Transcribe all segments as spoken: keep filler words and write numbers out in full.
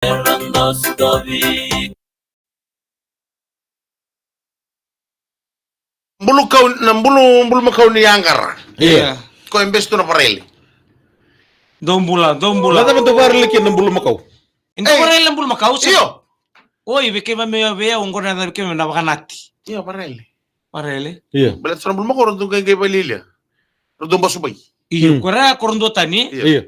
Bulu kau, na bulu, bulumakau ni yaqara. Ia. Ko e besi tu na vareli. Dou bula, dou bula. Na cava dou vareli kina na bulumakau? E dou vareli na bulumakau, se? Io. Oi, vei keimami, vei au, oqo na yaca vei keimami na vakanati. Io, vareli. Vareli. Ia. Baleta so na bulumakau ra dau qai, qai valilia. Ra dau basu bai. Io, ko ra, ko ra dau tani. Ia.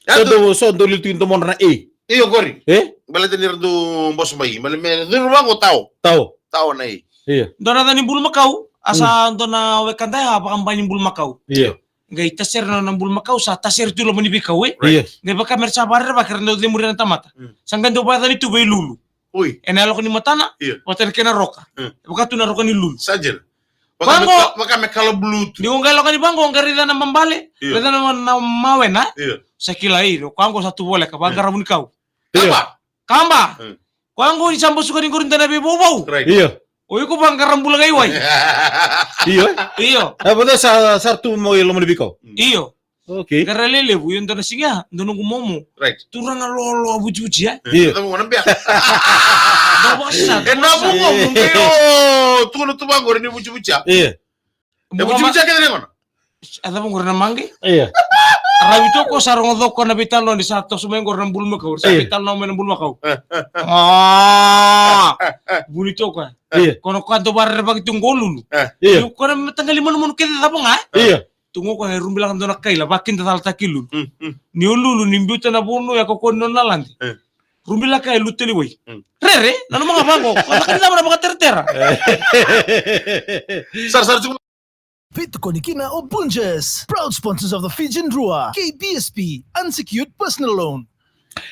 So dau, so dau liu tiko domodra na ei. Io, qori. E? Baleta ni ra dau basu bai. Male me, duru vaqo tao. Tao. Tao na ei. Ia. Dua na yaca ni bulumakau, a sa dua na wekada ya vakabai ni bulumakau. Ia. Qai tasere na, na bulumakau, sa tasere tu loma ni veikau, e? Ia. Qai vaka me ra sa vakarerevaki ra dau cemuri na tamata. Mm. Sa qai dau vakayacani tu vei Lulu. Oi. Ena yaloka ni matana, ia, vata na kena roka. Mm. E vaka tu na roka ni Lulu. Sa dina. Vaka me ka-, vaka me kala bulu tu. Ni o qai yaloka ni vaqo, o qai raica na mabale, ia, raica na, na mawena. Ia. Sa kila, io, o koya qo sa tu voleka, vaqara vu ni kau. Ia. Kaba. Kaba. Mm. Koya qo ni sa basuka ni qori dua na veivauvau. Right. Io. O iko vaqara bula ga i wai. Io. Io. E, vata sa, sa tu mai loma ni veikau. Mm. Io. Okay. Qara lelevu, io, dua na siga, dua noqu momo. Right. Turaga loaloa vucivuci, e? Io. Dua vaqo na bea. Dua vaqo sa, e, dua na vaqo, io, tu na tu vaqo ni vucivuci, a? Io. E vucivuci kece na gona. A cava qori na maqe? Ia. Ravi toka sa rogo coko na veitaloni sa toso mai qori na bulumakau. Sa, ia, veitaloni mai na bulumakau. Ah. Vuni toka. Ia. Kono koya dau varerevaki tu qo Lulu. Ia. Io, koya na mataqali manumanu kece cava ga, e? Ia. Tu qo koya e rubilaka dua na kaila, vakidacalataki Lulu. Mm, mm. Ni o Lulu ni biuta na vunu ya ko ko ni nona lade. Eh. Rubilaka e lutu tale i wai. Mm. Rere, nanuma ga vaqo, ko caka ni cava na vakateretera. Sara, sara, tiko. Veitokoni kina o Bunjas, proud sponsors of the Fijian Drua, K B S P, unsecured personal loan.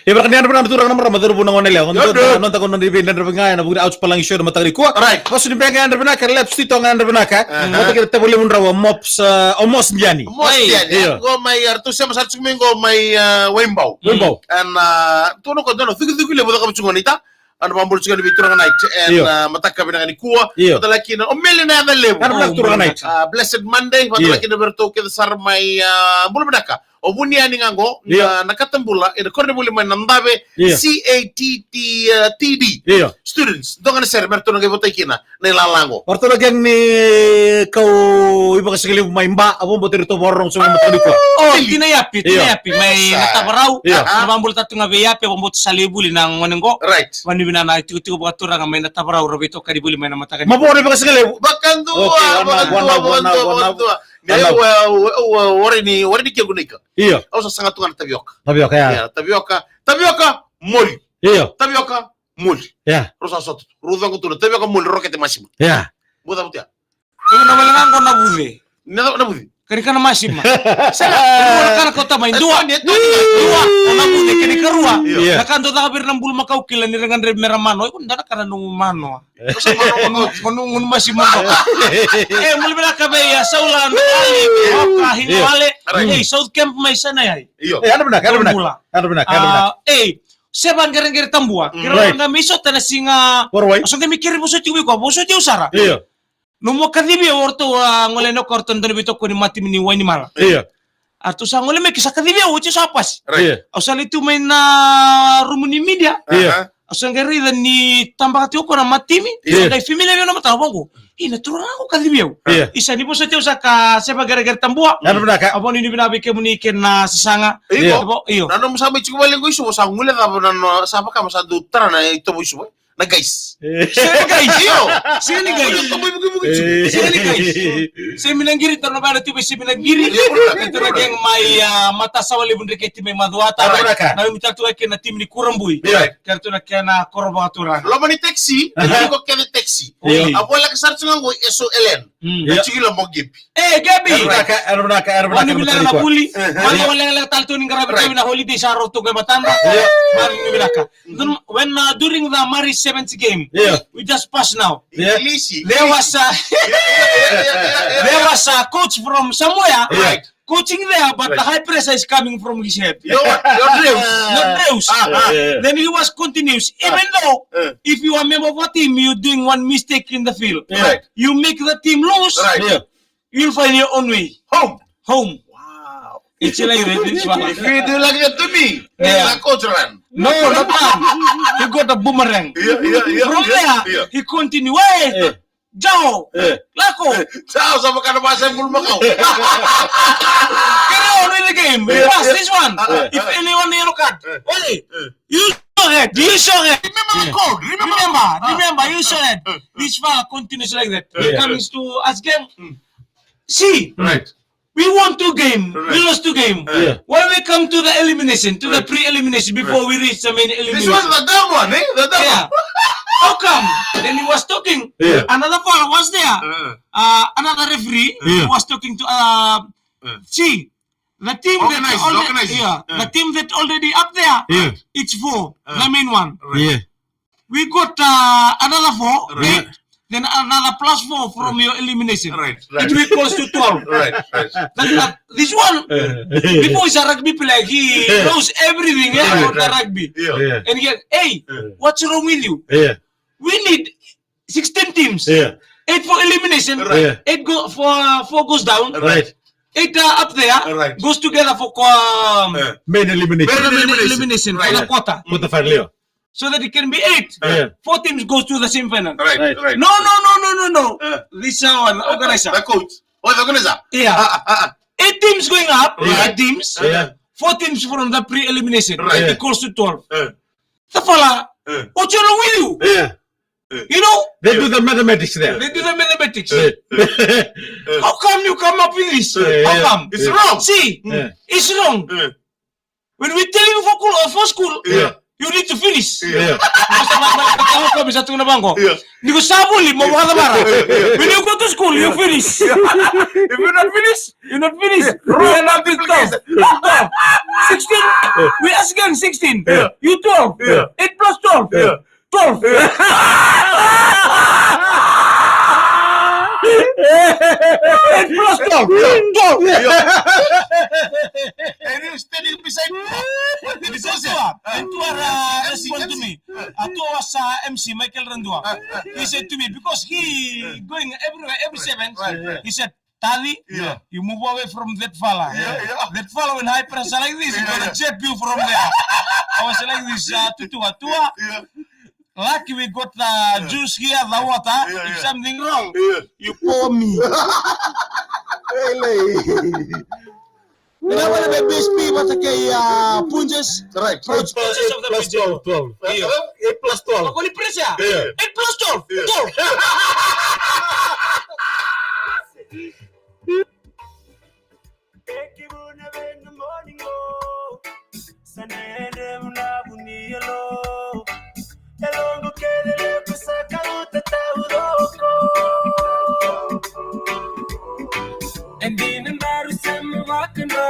E vinaka ni yadra vinaka na turaga na marama, cauravou, na goneyalewa. Io, noda, noda, noda veidredrevi ga ena vuku ni Ouch Palagi Show ena mataka nikua. Right. Vasu ni bega yadra vinaka, Lep Stito ga yadra vinaka. Aha. Vata kei na tevoro levu drau, o Mops, uh, o Mos Diani. Mos Diani. Io. Qo mai, a, ratou sema sara tiko mai qo mai, uh, Waibau. Waibau. Ena, uh, tu na ko dua na cukicuki levu caka vata tiko qo, naita. Ena vakabula tiko yani vei Turaga Night. Io. Ena, uh, mataka vinaka nikua. Io. Vata laki na, o Meli na yaca levu. Yadra vinaka Turaga Night. Uh, Blessed Monday. Vata laki na vei ratou kece sara mai, uh, bula vinaka. O vuni yani ga qo, io, na, na katabula, ena koronivuli mai Nadave, io, C A T T, uh, T D. Io. Students, dua ga na sere, me ratou na qai votai kina, na ilala qo. O ratou na gang ni kau ivakasigalevu mai Ba, a vakabauta ni ratou vakarorogo sobu mai mataka nikua. O, Tina Yapi, Tina Yapi, mai Natavarau. Io. Na vakabula tale tu ga vei Yapi, a vakabauta sa lai vuli na gone qo. Right. Vakanuinui vinaka na itikotiko vakaturaga mai Natavarau, ra veitokani vuli mai na mataka nikua. Mavoa na ivakasigalevu. Vakadua, okay, vakadua, vakadua, vakadua. Ni au, au, au, au, warai ni, warai ni kequ na ika. Io. Au sa saga tu ga na tavioka. Tavioka, ya. Io, tavioka, tavioka, moli. Io. Tavioka, moli. Ya. Rau sa sota tu. Rau caqu tu na tavioka, moli, rokete, masima. Ya. Mo cavuta ya. Au na wale ga qo na vuce. Na, na vuce. Ka ni kana masima. Sega, rua na ka na kauta mai. Dua. E, Tony, e, Tony. Dua, o na vuce, kena ikarua. Io. Ya. Na ka dau caka vei ira na bulumakau kila ni ra gadrevi me ra manoa. Iko dua na ka na nomu manoa. Gunu, gunu, gunu masima. E, bula vinaka vei, a, Saula, Nali, Oka, Higa Wale. Right. Ei, South Camp mai Sanayai. Io. E, yadra vinaka, yadra vinaka. Bula. Yadra vinaka, yadra vinaka. A, ei, Seva Qereqere Tabua. Mm. Kei rau, right, ga mai sota na siga. Vakarauwai. A so qai mai kere vosoti tiko vei koya, vosoti au sara. Io. Nomu kacivi au o ratou, a, gole yani o koya o ratou na dua na veitokoni matimi ni Wainimala. Io. A ratou sa gole mai ke sa kacivi au, oti au sa pasi. Right. Io. Au sa lai tu mai na rumu ni media. Io. Aha. Au sa qai raica ni tabaka tiko o koya na matimi. Io. Au sa qai familia vei au na mataka, vaqo. Ina, turaga qo kacivi au. Io. Isa, ni vosoti au saka, Seva Qereqere Tabua. Yadra vinaka. A vakanuinui vinaka vei kemuni kei na sasaga. Io. Io. Io. Na nomu sa mai tiko vale qo i Suva, sa guilecava na, na, sa vaka me sa dau tara na itovo i Suva. Na guys. E. Sega ni guys. Io. Sega ni guys. Io, io, io. Sega ni guys. Semi na qiri, tara na vale tu vei Semi na qiri. Io, io, io. Kei ratou na gang mai, a, Matasawa, Levu, Dreketi mai Macuata. Yadra vinaka. Na wimi tale tu ga kei na timi ni Kurabui. Io. Kei ratou na kena koro vakaturaga. Loma ni taxi, aha, iko kece taxi. Io. A voleka sara tu ga qo S O L N. Mm. Na, io, tiko i loma o Gepi. E, Gepi. Yadra vinaka, yadra vinaka, yadra vinaka. Vakanuinui vinaka na vuli. Aha. Vakanuinui lekaleka tale tu ni qaravi, right, tu na holiday sa rau tu qai matadra. Io. Vakanuinui vinaka. Then when, uh, during the Maori Sevens game, yeah, we just passed now. Yeah. There was a, there was a coach from somewhere, right, coaching there, but the high pressure is coming from his head. Your what? Your dreams. Not dreams. Ah, ah. Yeah, yeah, yeah. Then he was continuous. Even though, if you are a member of a team, you're doing one mistake in the field, right, you make the team lose. Right. Yeah. You'll find your own way. Home. Home. Wow. It's like that, this one. If you do like that to me, yeah, like coach run. No, not run. He got a boomerang. Yeah, yeah, yeah. From yeah, there, yeah, he continue. Hey, yeah. Jao. Eh. Lako. Eh, jao, sa maka na masa e bulumakau. Carry on with the game. Eh, pass this one. Eh, if anyone yellow card. Eh. Oi. Eh. You show head. You show head. Remember the code. Remember, remember, you show head. Eh. This fella continues like that. Eh. He comes to us game. Mm. See. Right. We won two game. Right. We lost two game. Yeah. When we come to the elimination, to the pre-elimination, before we reach the main elimination. This was the dumb one, eh? The dumb one. Yeah. How come? Then he was talking. Yeah. Another fellow was there. Uh, another referee was talking to, uh, see, the team that already, yeah, the team that already up there, it's four, the main one. Right. Yeah. We got, uh, another four, right, eight, then another plus four from your elimination. Right, right. It will close to twelve. Right, right. That, that, this one, before he's a rugby player, he knows everything, yeah, about the rugby. Yeah. Yeah. And he goes, "Hey, what's wrong with you? Yeah. We need sixteen teams. Yeah. Eight for elimination. Right. Yeah. Eight go for, uh, four goes down. Right. Eight, uh, up there goes together for, um, main elimination. Main elimination. Main elimination for the quarter. Quarter final, yeah. So that it can be eight. Yeah. Four teams goes to the semifinal. Right, right. No, no, no, no, no, no. Yeah. This, uh, one, organizer. The coach. Oh, the organizer. Yeah. Ah, ah, ah, ah. Eight teams going up. Yeah. Eight teams. Yeah. Four teams from the pre-elimination. Right. Yeah. Equals to twelve. Yeah. The fella, what's wrong with you? Yeah. You know? They do the mathematics there. They do the mathematics. Yeah. How come you come up with this? Yeah, yeah. How come? It's wrong. See, it's wrong. Yeah. When we tell you for school, for school, yeah, you need to finish. Yeah. Because my, my, my, my, my, my, my, my, my, yeah. Ni ko sa vuli, mo vakacavara. Yeah, yeah. When you go to school, you finish. Yeah. If you not finish, you not finish. Yeah. You end up with twelve. Twelve. Sixteen. Yeah. We ask again, sixteen. Yeah. You twelve. Yeah. Eight plus twelve. Yeah. Twelve. Yeah. Eight plus twelve. Yeah. Twelve. Yeah. And you standing beside me. Because, uh, and you are, uh, respond to me. Uh, to us, uh, M C Michael Randua. He said to me, because he going everywhere, every seven. Right, right. He said, "Tadi, yeah, you move away from that fella." Yeah, yeah. That fella, when high pressure like this, yeah, gonna jab you from there. I was like this, uh, to Tua, Tua. Yeah. Lucky we got the juice here, the water. Yeah, yeah. If something wrong, yeah, you call me. Really? Vinaka vakalevu na B S P vata kei, ah, Punjas. Right. Punjas of the Punjas. Twelve, twelve. Io. Eight plus twelve. Koni pressure. Io. Eight plus twelve. Io. Twelve. Sa nene vunavuni yalo. Yaloqu kece levu sa kauta taucoko. E dina daru sema vakadua.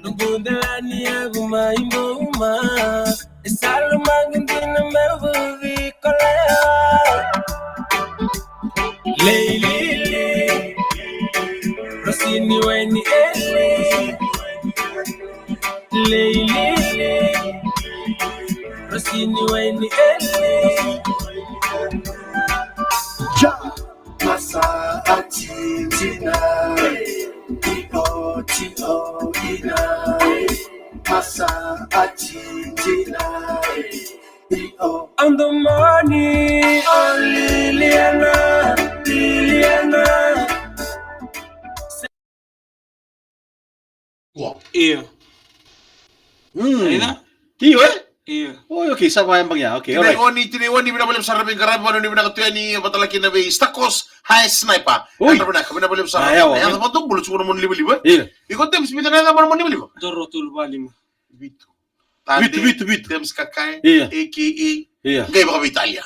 Noqu delaniyavu mai Boma. E sa lomaqu dina meu vuvi kolewa. Leilili, Rosini Waini Eli. Leilili, Rosini Waini Eli. Ja, masa a tijina, i o ti o ina. Masa a tijina. Io. On the money, oh Liliana, Liliana. Io. Hmm. Aina? Io, eh? Io. Oh, okay, sa vaya bang ya. Okay, alright. Tinaiwani, tinaiwani, vinaka vakalevu sara vei qaravi, vanua ni vinaka tu yani, vata laki na vei Stakos, High Sniper. Oi. Vinaka, vinaka vakalevu sara. Ah, yawa. Na yaca vata bula, tsuku na moni livaliva. Io. Iko James, vitu na yaca moni livaliva? Doro tolu valima. Vitu. Vitu, vitu, vitu. James Kakai, io, A K A, io, Qai Vakaveitalia.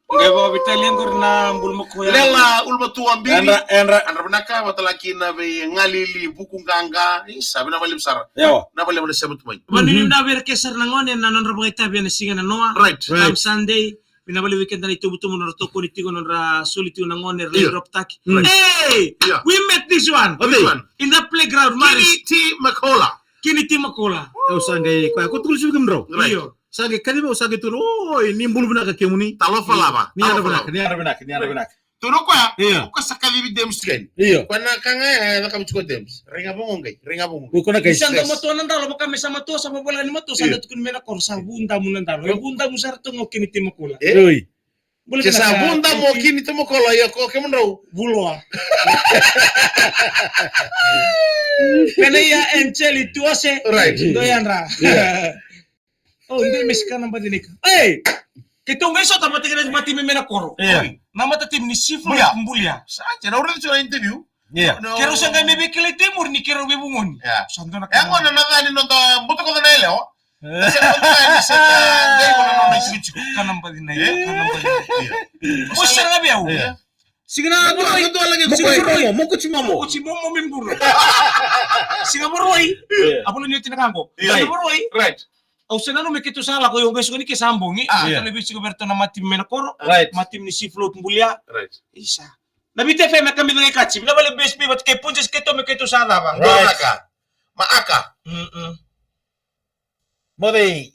Qai Vakaveitalia qori na bulumakau ya. Lela Ulumatua Biri. Yadra, yadra. Yadra vinaka, vata laki na vei Galili Vukuqaqa. Isa, vinaka vakalevu sara. Yawa. Vinaka vakalevu na sema tu mai. Vanua ni vinaka vei ira kece sara na gone na nodra vakaitavi ena siga nanoa. Right. Right. Come Sunday. Vinaka vakalevu vei keda na itubutubu nodra tokoni tiko, nodra soli tiko na gone, ra lai drop taki. Right. Hey! Yeah. We met this one. Okay. Which one? In the playground, Maris. Kini T Makola. Kini T Makola. Au sa qai, koya, ko tukuna siviki mdrau. Right. Io. Sa qai kacivi au, sa qai tukuna, oi, ni bula vinaka kemuni. Talofa lava. Ni yadra vinaka, ni yadra vinaka, ni yadra vinaka. Tou na koya. Io. Ko sa kacivi Dems keni. Io. Ko na ka ga e cakavi tiko Dems. Raiga vaqo qai, raiga vaqo. Ko na kai. Sa da matua na dalo, vaka me sa matua, sa vavoleka ni matua, sa da tukuni me na koro, sa vu damu na dalo. E vu damu sara tu ga o Kini Timakula. E? Oi. Ke sa vu damu o Kini Timakula, ia ko kemudrau. Vuloa. Pena ia Angeli Tuose. Right. Do yadra. Io. O, de me sika na baci nika. Ei! Keitou qai sota mata kei na mata timi me na koro. Io. Oi, na mata timi ni Sifo Bulia. Bulia. Sa, ke na ura tu na interview. Io. Keirau sa qai me veikilai tu e muri ni keirau veivugoni. Io. Sa dua na ka. E gona na cani noda buta koca na yalewa. E. Sa na cani, sa na qai gona na nona itikotiko. Ka na baci na ia, ka na baci na ia. Io. Mo sa na vei au. Io. Siga na dua, dua lagi, siga na dua. Mokuci momo, mokuci momo. Mokuci momo me buru. Siga Vakarauwai. Io. A vula ni oti na ka qo. Io. Siga Vakarauwai. Right. Au se nanuma me keitou sa lako, io, qai suka ni ke sa bogi. Ah. Io. Keitou na veisiko vei iratou na mata timi me na koro. Right. Mata timi ni Sifo Bulia. Right. Isa. Na Viti F M e kamica ga i kaci. Vinaka vakalevu Base P vata kei Punjas, keitou me keitou sa cava. Right. Dua na ka. Ma aka. Mm-mm. Moce.